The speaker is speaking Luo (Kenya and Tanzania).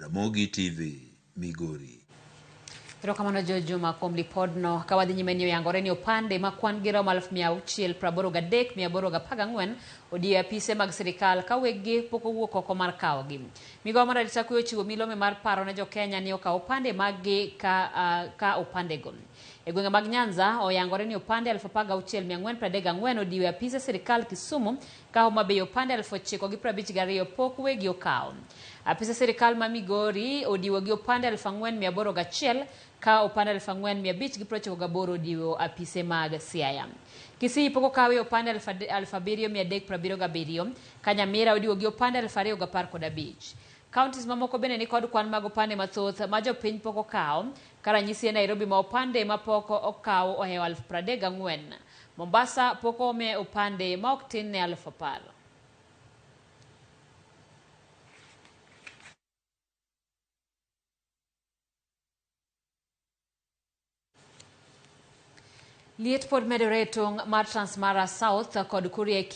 Ramogi TV, Migori. Erokamano Jo Juma kuom lipodno. Ka wadhi nyime ni oyangore ni opande ma kwan gi romo 683,814 odiyo e apise mag sirikal ka weggi pok owuok oko mar kawogi. Migawo mar arita kwe ochiwo milome mar paro ne jokenya ni okaw opande maggi ka, ka opandego. E gwenge mag Nyanza, oyangore ni opande 16,434 odiyo e apise sirikal Kisumu ka Homa Bay opande 9,052 pok wegi okawo. Apise sirikal ma Migori odiwo gi opande 4,801 ka opande 4,598 odiwo apise mag Siaya. Kisii pok okawe opande 7,377 ka Nyamira odiwo gi opande 2,015. Counties mamoko bende ni kod kwan mag opande mathoth ma jopiny pok okawo, ka ranyisi e Nairobi ma opande ma pok okaw ohewo 34,000. Mombasa pok ome opande ma ok tin ne 10,000. Liet pod medore e tong' mar Transmara South kod Kuria e kind